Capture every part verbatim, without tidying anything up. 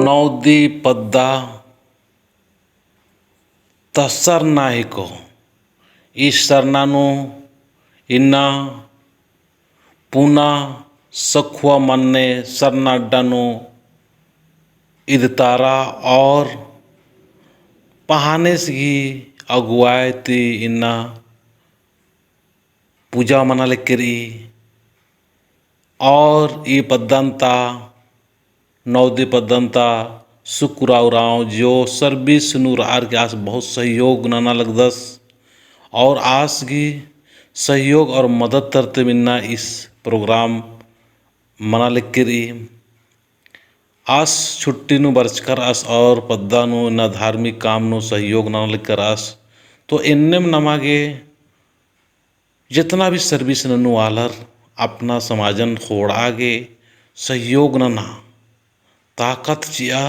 नौदी पद्दा ता सरना हिको। ई सरना नू इन्ना पुना सखुआ मन्ने सरना अड्डा नू इदतारा और पहानेस गही अगुवाई ती इन्ना पूजा मना लक्की रई। और ई पद्दन ता, नौदी पद्दन ता सुकुरा उराँव जो service नू रअर की आस बहुत सहयोग नना लगदस। और आस गही सहयोग और मदद तरते मिन्ना इस program मना लक्की रई। आस छुट्टी नू बरचका रअस और पद्दा नू इन्ना धार्मिक काम नू सहयोग नना लक्की रअस। तो एन्नेम नमा गे जेतना भी service ननू आलर अपना समाजन ख़ोंड़आ गे सहयोग नना ताकत चिआ।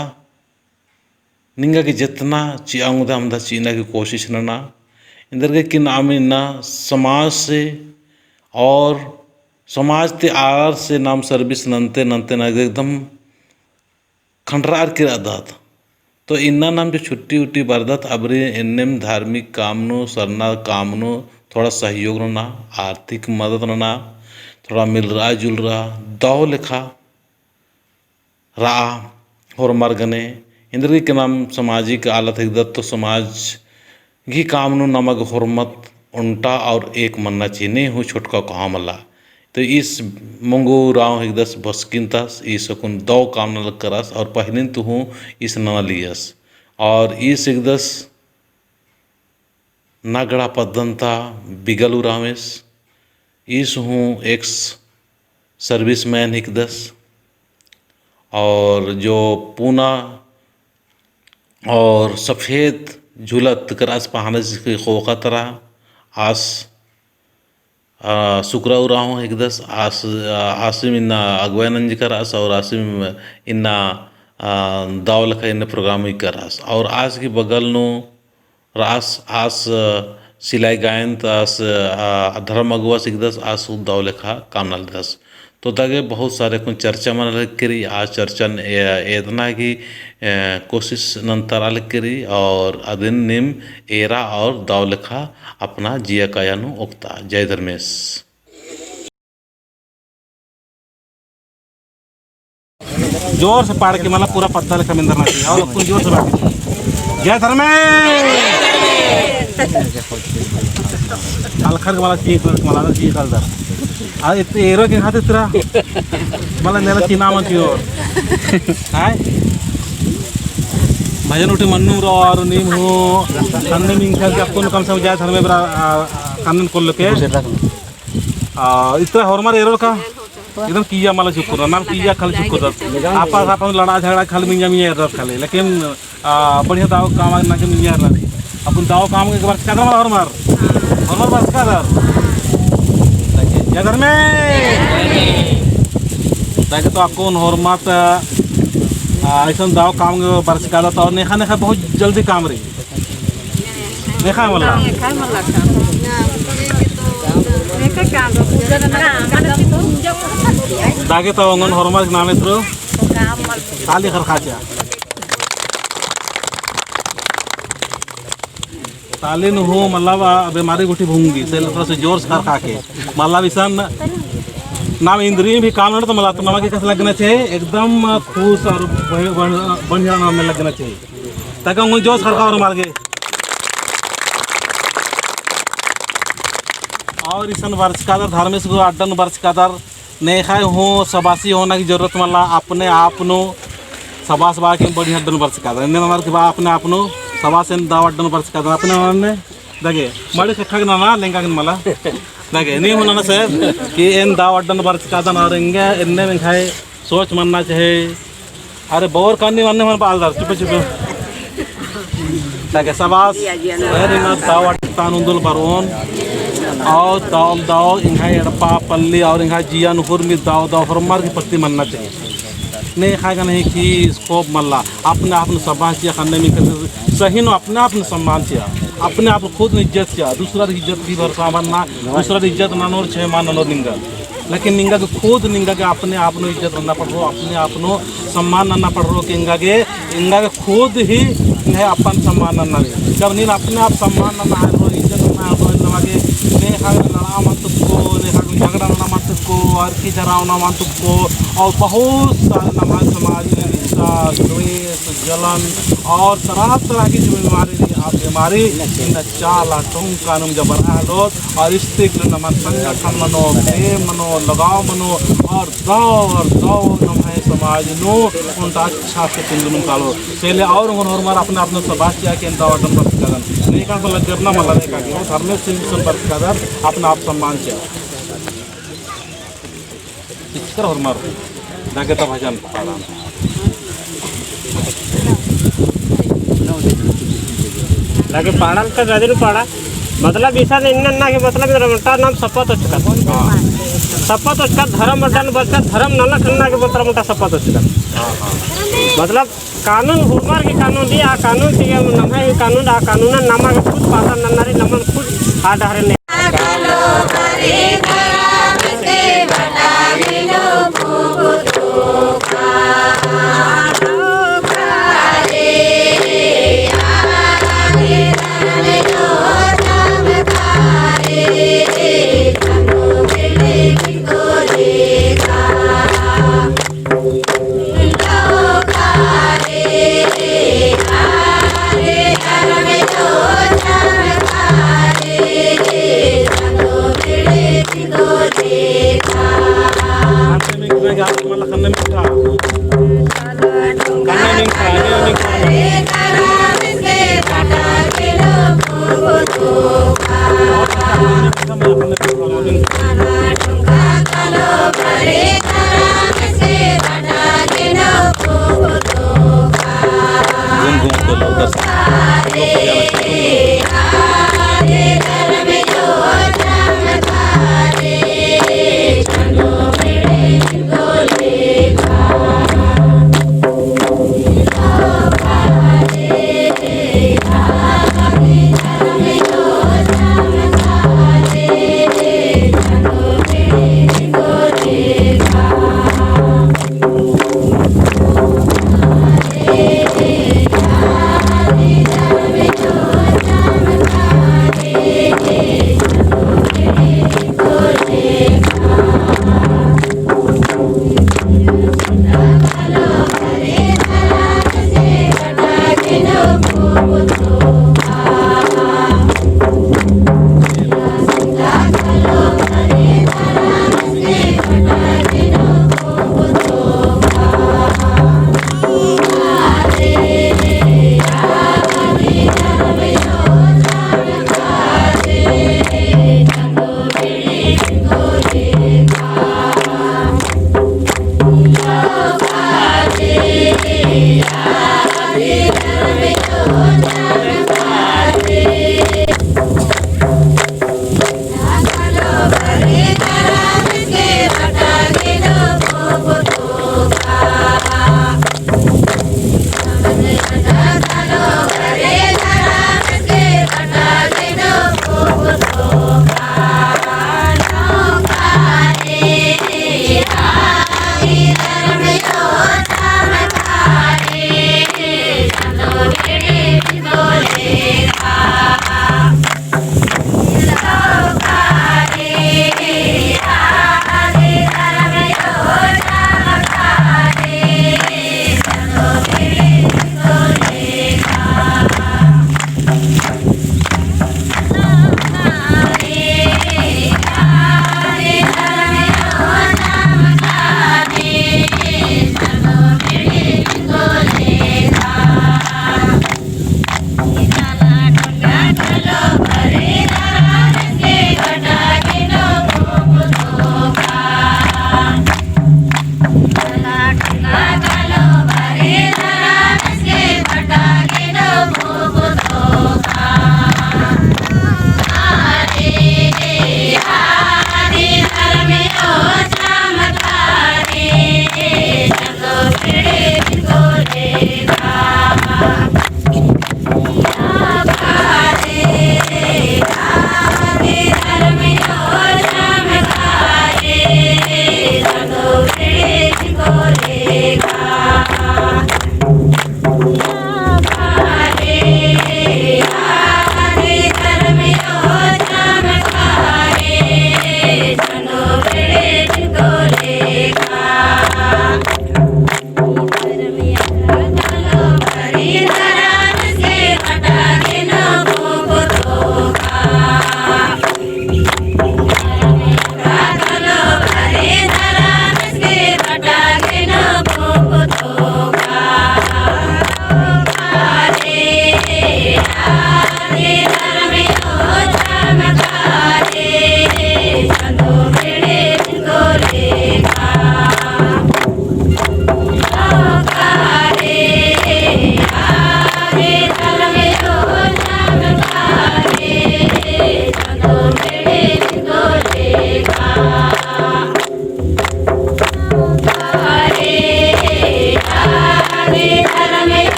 निंगा गे जेतना चिआ ओंगदय अमदा चिअना की कोशिश नना। एन्देरगे कि नाम इन्ना समाज से और समाज ती आर से नाम service नन्ते नन्ते ना एकदम खंडरार की रअदत। तो इन्ना नाम जो छुट्टी उट्टी बरदत अबरी एन्नेम धार्मिक काम नू सरना काम नू थोड़ा सहयोग नना, आर्थिक मदद नना, थोड़ा मिलरआ जुलरआ दव लेखा रआ होरमर गने। एन्देरगे कि नाम सामाजिक आलत हिकदत तो समाज गही काम नू नमा गे होरमत ओन्टा और एक मन्ना चिआ, ने हूँ छोटका कोहा मला। तो ईस मुंगू उराँव हिकदस बसकिन ता, ईस अक्कुन दव काम नना लक्की रअस और पहिलिन ती हूँ ईस नना लियस। और ईस हिकदस नगड़ा पद्दन ता बिगल उराँवेस, ईस हूँ ex serviceman हिकदस। और जो पूना और सफेद झुलत करअस पहानेस गही ख़ोख़ा तरा आस, आ, सुकरा उराँव हिकदस आस, आ, आसिम इन्ना अगुवाई नंजका रअस और आसिम इन्ना, आ, दव लेखा इन्ना program उइका रअस। और आस गही बगल नू रअस आस सिलाई गायन ता आस, आ, धर्म अगुवास हिकदस आस दव लेखा काम नना लगदस। तो दगे बहुत सारे अक्कुन चर्चा मना लक्की रई, आ चर्चन ए-, एदना की, ए, कोशिश नन्तरा लक्की रई और अदिन नीम एरा और दव लेखा अपना जिया काया नू ओक्ता। जय धर्मेस। जोर से पाड़ के मला पूरा पद्दा लेखा मेंदरना चाहिए। और अक्कुन जोर से पाड़ के। जय धर्मेस। अलखर के मला चीख, मला चीख अलदर। आ इतने एरो के हाथ इतरा। मला नेला चिना मन चिओर। हाय। भजन उठे मन्नू रो और नीम हो। कन्ने मिंखल के अक्कुन कम से कम जय धर्मे बरा, आ, आ, कन्नन कोल के। आ, इतरा होरमर एरोर का एकदम किया मला चुकुर, नाम किया खाली चुकुर। आपस आपस लड़ा झगड़ा खाली मिंजा मिंजा एरोर खाली, लेकिन, आ, बढ़िया दव काम आगे ना के मिंजा एरोर। अक्कुन दव काम के एक बार चिकादर मला होरमर, होरमर बार चिकादर। जय धर्मेस। ताकि तो अक्कुन होरमर ता, आ, अइसन दव काम के बार चिकादर तो नेखा नेखा बहुत जल्दी काम रई। नेखा मला। नेखा मला काम। नेखा काम। दागे ता ओंगन होरमर नामे तुरु। ताली खरखा चिआ। ताली नू हूँ मतलब, आ, बेमारी गुट्ठी भूंगी, से थोड़ा सा जोर से खरखा के। मतलब इसन नाम इन्द्रिम भी काम नना तो मला तो नमा गे कस लगना चाहिए, एकदम खुश और बढ़-, बढ़-, बढ़िया नाम लगना चाहिए। ताकि ओंगन जोश खरखा होरमर गे। और इसन बरचकादर, धर्मेस गो अड्डन बरचकादर, नेखाय हूँ सबासी होना की जरूरत मला, अपने आप नू सबास बा के बढ़िया अड्डन बरचकादर। एन्ने ननर की बा अपने आप नू सबास एन दव अड्डन बरचकादर, अपने मने दगे, मड़ी कट्ठा के नना, लेंगा के मला। दगे, नीम हूँ नना सर, कि एन दव अड्डन बरचकादन और एंगे, एन्ने नेखाय सोच मन्ना चाहे। अरे, बौर कानी मन्ने मन बाल दर, चुपे चुपे। ताकि सबास, अरे ना दव अड्डन उन्दुल बरओन। और दव, दव, एंग्है एड़पा पल्ली और एंग्है जिया नू हुरमी दव, दव होरमर की प्रति मन्ना चाहिए। नेखाय का नहीं कि scope मल्ला, अपने आप नू सबास चिआ, कन्ने मिंखल सही नू अपने आप नू सम्मान चिआ। अपने आप खुद इज्जत चिआ, दूसरा इज्जत की भरोसा मन्ना, दूसरा इज्जत ननोर छे मान ननोर निंगा। लेकिन निंगा के खुद निंगा के अपने आप नू इज्जत नन्ना पड़रो, अपने आप नू सम्मान नन्ना पड़रो कि एंगा के, एंगा के खुद ही है अपन सम्मान नन्ना रई। जब नीन अपने आप सम्मान नन्ना है रो, इज्जत नन्ना है रो, नमा गे नेखा लड़ा मल तुक्को, नेखा झगड़ा नन्ना मल तुक्को, अरखी झरा नन्ना मल तुक्को, और बहुत सारे नम्है समाज में हिंसा, द्वेष, जलन और तरह तरह की जो बीमारी रई, आ बीमारी इन्ना चाला टोंका नू जब बरआ होलोत और इस्तिक नू नम्है संगठन मनो, प्रेम मनो, लगाव मनो और दव और दव नम्है समाज नू ओन्टा अच्छा से तिंगुन कालो। से ले और ओंगन होरमर अपने अपने सबास चिआ कि एन्ता वाटन बरचकदन। नेका बलगरना मला नेका कि धर्मेस सिंह सन बरचकदर अपना आप सम्मान चिआ। इचकर होरमर दागे ता भजन पाड़ा। दागे पाड़ा का गादिन पाड़ा। मतलब इसन इन्ना ना के मतलब इन्ना ओन्टा नाम सप्पा तोचकत। हाँ। सप्पा तोचकत धर्म अड्डा नू बरचकत धर्म नलख ना के मतलब ओन्टा सप्पा तोचकत। हाँ, हाँ। मतलब कानून हुरमार के कानून दी, आ कानून ती नम्है कानून, आ कानून नमा के खुद पालन नन्ना रई, नमन खुद आ डहरे ने।